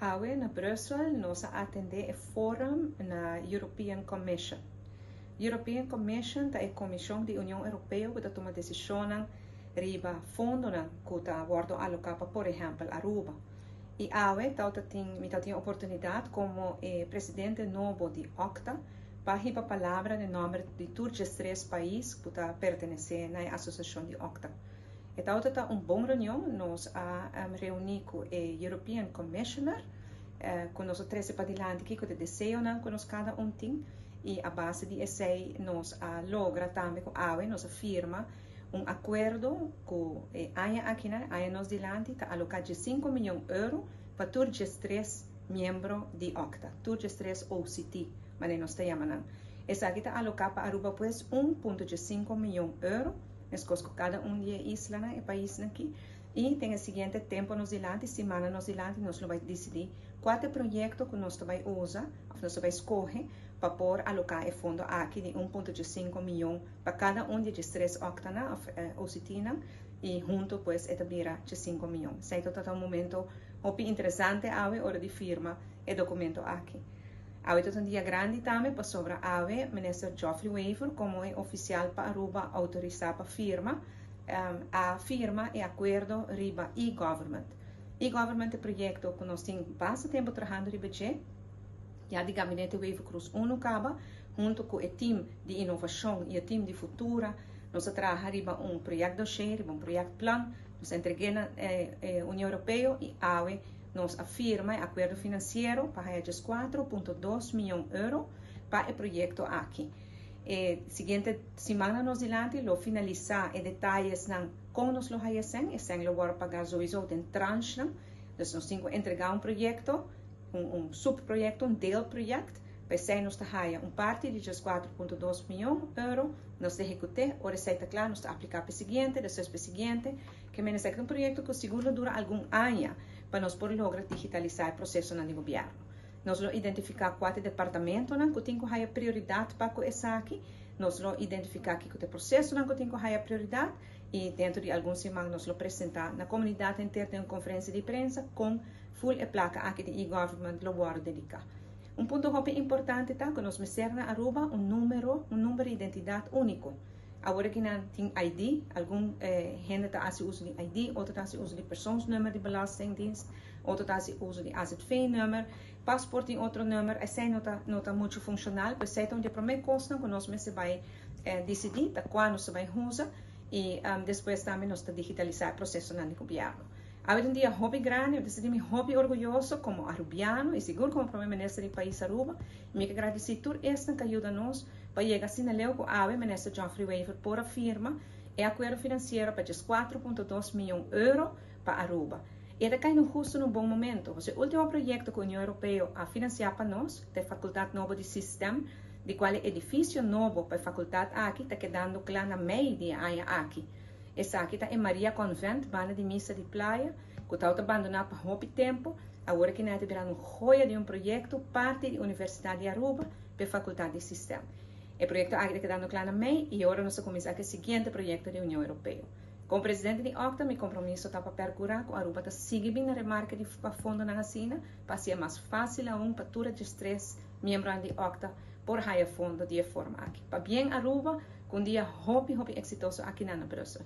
Awe na Brussel nos a atende e forum na European Commission. European Commission ta e comision di Union Europeo cu ta tuma decisionnan riba fondonan cu ta wordo aloca pa, por ehempel, Aruba. Y awe tawata tin mi tawatin oportunidad como e presidente nobo di OCTA pa hiba palabra den nomber di tur 13 pais cu ta pertenece na e asociacion di OCTA. E tawata ta un bon reunion, nos a reuni cu e European Commissioner, cu nos a trece padilanti kico ta e deseonan cu nos cada un tin y a base di esey nos a logra tambe cu awe nos a firma un acuerdo cu e aña akinan, aña nos dilanti, ta aloca 15 miyon euro pa tur 13 miembro di OCTA, tur 13 OCT, manera nos ta yama nan. Esaki ta aloca pa Aruba pues 1.5 miyon euro, mescos cu cada un di e islanan, e paisnan aki, y den e siguiente tempo nos dilanti, simannan nos dilanti, nos lo bay dicidi cua ta e proyecto cu nos ta bay usa of nos ta bay scoge pa por aloca e fondo aki di 1.5 miyon pa cada un di e 13 OCTA-nan of OCT-nan y hunto pues e ta bira 5 miyon. Esey ta un momento hopi interesante awe ora di firma e documento aki. Awe ta un dia grandi tambe pasobra awe Minister Geoffrey Wever, como e oficial pa Aruba autorisa pa firma, a firma e acuerdo riba e-government. E-government ta e proyecto cu nos tin basta tempo trahando riba dje, ya di Gabinete Wever-Croes 1 caba, hunto cu e team di innovacion y e team di Futura, nos a traha riba un project dossier, riba un projectplan, nos a entrega na Union Europeo y awe nos a firma e acuerdo financiero pa haya 4.2 miyon euro pa e proyecto aki. E siguiente siman nos dilanti lo finalisa e detayesnan con nos lo haya cen, e cen lo wordo paga sowieso den tranche. Dus nos tin cu entrega un proyecto, un subproyecto, un deelproject, pa esey nos ta haya un parti di 4.2 miyon euro, nos ta ehecuta, ora esey ta cla, nos ta aplica pa e siguiente, despues pa e siguiente, kiermen esaki ta un proyecto cu sigur lo dura algun aña pa nos por logra digitalisa e procesonan di gobierno. Nos lo identifica cua ta e departamentonan cu tin cu haya prioridad pa cu esaki, nos lo identifica kico ta e procesonan cu tin cu haya prioridad y dentro di algun siman nos lo presenta na comunidad entero den un conferencia di prensa con full e placa aki di e-government lo wordo dedica. Un punto hopi importante ta cu nos mester na Aruba un numero di identidad unico. Awor aki nan tin ID, algun hende ta haci uso di ID, otro ta haci uso di persoonsnummer di Belastingdienst, otro ta haci uso di AZV-nummer, paspoort tin otro nummer, esey no ta mucho funcional, pues esey ta un di e prome cosnan cu nos mester bay dicidi, ta cua nos bay usa, y despues tambe nos ta digitalisa e procesonan di gobierno. Awe ta un dia hopi grandi, mi ta sinti mi hopi orguyoso como arubiano y sigur como prome minister di pais Aruba. Mi kier gradici tur esnan cu a yuda nos pa yega asina leu cu awe Minister Geoffrey Wever por a firma e acuerdo financiero pa 4.2 miyon euro pa Aruba. Y ta cay husto na un bon momento. E ultimo proyecto cu Union Europeo a financia pa nos, e Facultad Nobo di System, di cual edificio nobo pa e facultad aki ta kedando cla na mei di aña aki. Esaki ta e Maria Convent, banda di misa di Playa, cu ta abandona pa hopi tempo, awor aki ta birando un joya di un proyecto, parti di Universidad di Aruba, pa e Facultad di System. E proyecto aki ta kedando cla na mei y awor nos ta cuminsa cu e siguiente proyecto di Union Europeo. Como presidente di OCTA, mi compromiso ta pa percura cu Aruba ta sigui bin na remarke di pa fondonan asina, pa asina mas facil aun pa tur 13 miembro di OCTA por haya fondo di e forma aki. Pabien, Aruba, cu un dia hopi hopi exitoso aki na Brussel.